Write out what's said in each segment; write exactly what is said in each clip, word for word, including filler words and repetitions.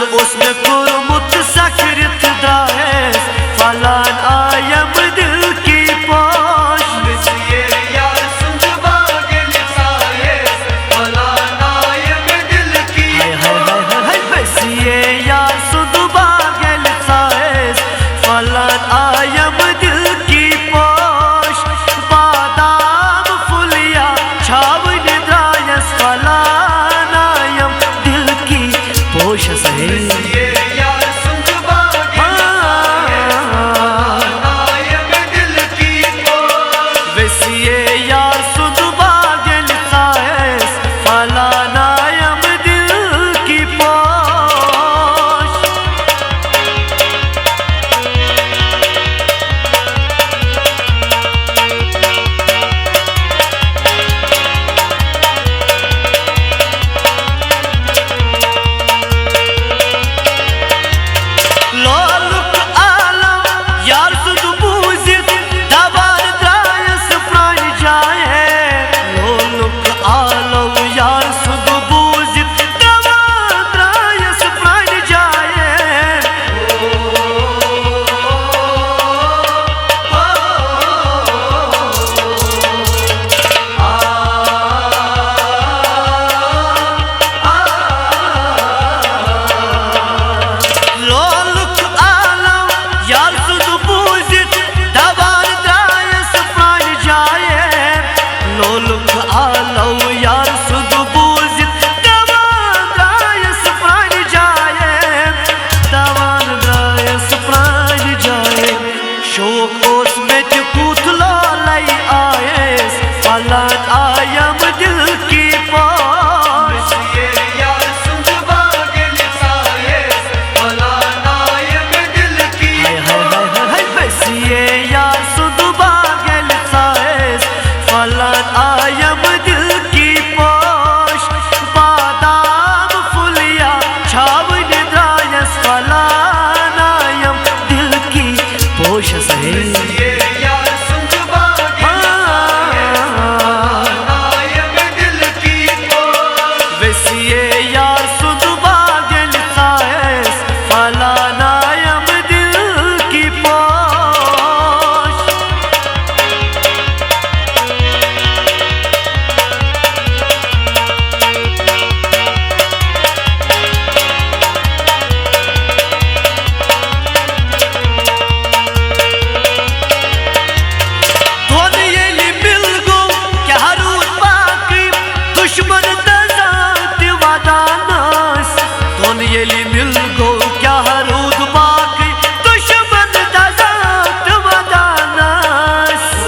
اوس مےٚ کوٚرمُت سکھ رِتھ درٛایَس، فلان آیم دِل کی پوش۔ ویسیے یار سُنٛد باغ ییٚلہِ ژایَس، فلان آیم دِل کی ہاے، ہاے، ہاے، ہاے، ہاے، ویسیے یار سُنٛد باغ ییٚلہِ ژایَس، فلان آیم دِل کی پوش۔ بادام پھُلیا چھاونہِ درٛایَس، فلان آیم دِل کی پوش ہسا ہے۔ ویسیے یار سُنٛد باغ ییٚلہِ ژایَس، فلان آیم دِل کی پوش۔ لولُک عالم یار سُنٛد بوٗزِتھ، دَوان درٛایَس پرٛانہِ جایہِ۔ لولُک عالم یار سُنٛد بوٗزِتھ، دَوان درٛایَس پرٛانہِ جایہِ۔ لولُک عالم یار سُنٛد بوٗزِتھ، دَوان درٛایَس پرٛانہِ جایہِ۔ لولُک عالم یار سُنٛد بوٗزِتھ، دَوان درٛایَس پرٛانہِ جایہِ۔ دَوان درٛایَس پرٛانہِ جایہِ۔ شوق اوس مےٚ تہِ کُتھ لولَے آیَس، فلان آیم دِل کی پوش۔ ہاے، ہاے، ہاے، ہاے، ہاے، ویسیے یار سُنٛد باغ ییٚلہِ ژایَس، فلان آیم دِل کی پوش۔ بادام پھُلیا چھاونہِ درٛایَس، فلان آیم دِل کی پوش ہسا ہے۔ ویسیے یار سُنٛد باغ ییٚلہِ ژایَس، فلان آیم دِل کی پوش۔ دۄن ییٚلہِ مِل گوٚو، کیٛاہ روٗد باقٕے؟ دُشمن دَزان تہِ وَدان ٲسۍ۔ دۄن ییٚلہِ مِل گوٚو، کیٛاہ روٗد باقٕے؟ دُشمن دَزان تہِ وَدان ٲسۍ۔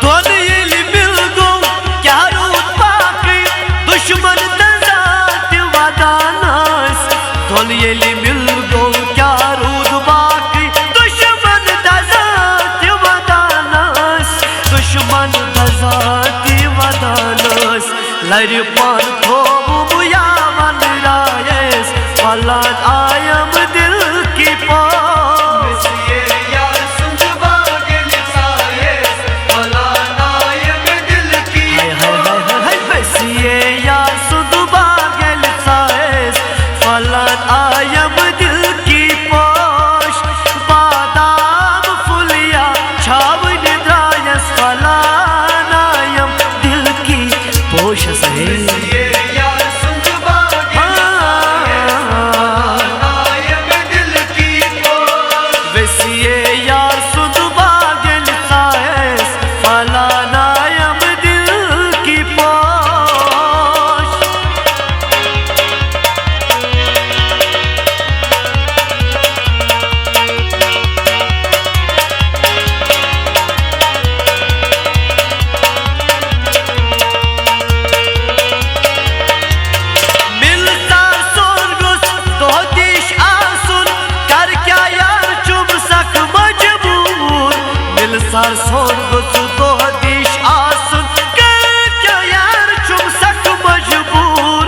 دۄن ییٚلہِ مِل گوٚو، کیٛاہ روٗد باقٕے؟ دُشمن دَزان تہِ وَدان ٲسۍ۔ دۄن ییٚلہِ مِل گوٚو، کیٛاہ روٗد باقٕے؟ دُشمن دَزان تہِ وَدان ٲسۍ۔ دُشمن دَزان تہِ وَدان ٲسۍ۔ لَرِ پان تھوٚوُم یاوَن رایَس، فلان آیم دِل کی پوش۔ ہاے، ہاے، ہاے، ہاے، ہاے، ویسیے یار سُنٛد باغ ییٚلہِ ژایَس، فلان آیم دِل کی پوش۔ بادام پھُلیا چھاونہِ درٛایَس، فلان آیم دِل کی پوش ہسا ہے۔ ویسیے یار سُنٛد باغ ییٚلہِ ژایَس، فلان آیم دِل کی پوش۔ مِل ژار سون گوٚژھ دۄہ دیش آسُن، کر کیٛاہ یار چھُم سخ مجبوٗر۔ مِل ژار سون گوٚژھ دۄہ دیش آسُن، کر کیٛاہ یار چھُم سخ مجبوٗر۔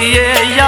یہ